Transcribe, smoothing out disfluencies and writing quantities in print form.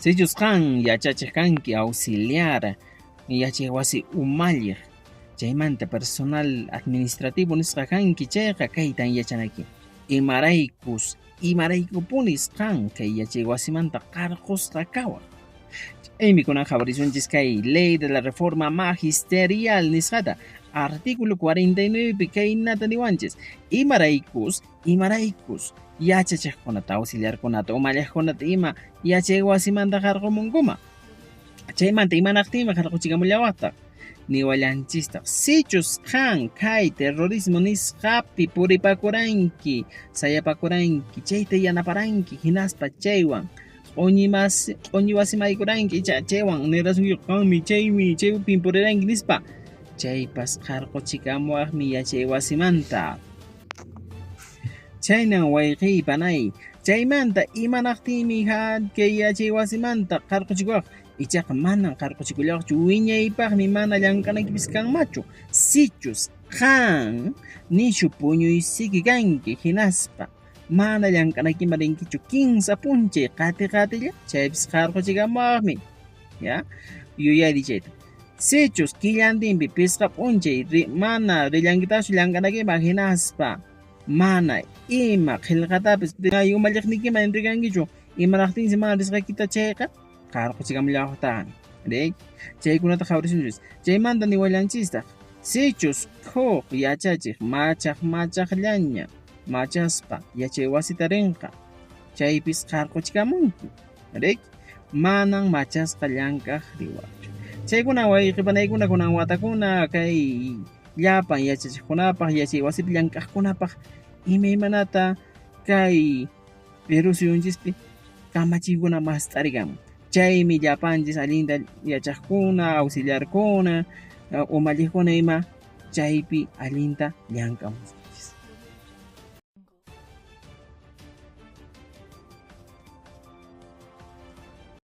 Sichus qan yachachiq kanki, auxiliar, yachay wasi umalliq, chaymanta personal administrativo nisqa kanki chayqa kaytan yachanayki. Imaraykus, imaraykupunis qan kay yachay wasimanta qarqusqa kawaq. Chaymi kunan qhawarisunchis kay Ley de la Reforma Magisterial nisqata. Artículo 49 pi kaynata niwanchis. Imaraykus, imaraykus yachachiqkunata, auxiliarkunata, umalliqkunata ima yachay wasimanta qarqumunkuma. Chaymanta imanaqtinmi qarquchikamullawaqtaq. Niwallanchistaq, sichus qan kay terrorismo nisqapi puripakuranki, sayapakuranki, chayta yanaparanki, hinaspa chaywan q'uñiwasimaykuranki, icha chaywan nirasunki qanmi chaymi chaypin puriranki nispa, chaypas qarquchikamuwaqmi yachay wasimanta. Chaynan wayqiy panay, chaymanta imanaqtinmi kay yachay wasimanta qarquchikuwaq. Ichaqa manan qarquchikullawaqchu, wiñaypaqmi mana llank'anaykipis kanmachu. Sichus qan nishu puñuysiki kanki hinaspa mana llank'anaykiman rinkichu 15 p'unchay qati qatilla, chaypis qarquchikamuwaqmi. Ya, yuyari chayta. Sichus killantinpi 5 p'unchay mana rillankitaqchu llank'anaykiman hinaspa mana ima qillqatapis umalliqniykiman entregankichu, imanaqtinsi mana risqaykita chayqa qarquchikamullawaqtaqmi. Riki, chaykunata qhawarisunchis. Chaymanta niwallanchistaq, sichus huk yachachiq machaq machaqllaña machaspa yachay wasita rinqa, chaypis qarquchikamunki. Riki, manan machasqa llank'aq riwaqchu. Chaykuna wayqi panaykuna kunan watakuna kay llapan yachachiqkunapaq, yachay wasipi llank'aqkunapaq imaymanata kay Perú suyunchispi kamachiykuna mast'arikamun. Chaymi llapanchis allinta yachaqkuna, auxiliarkuna, umalliqkuna ima chaypi allinta llank'amus.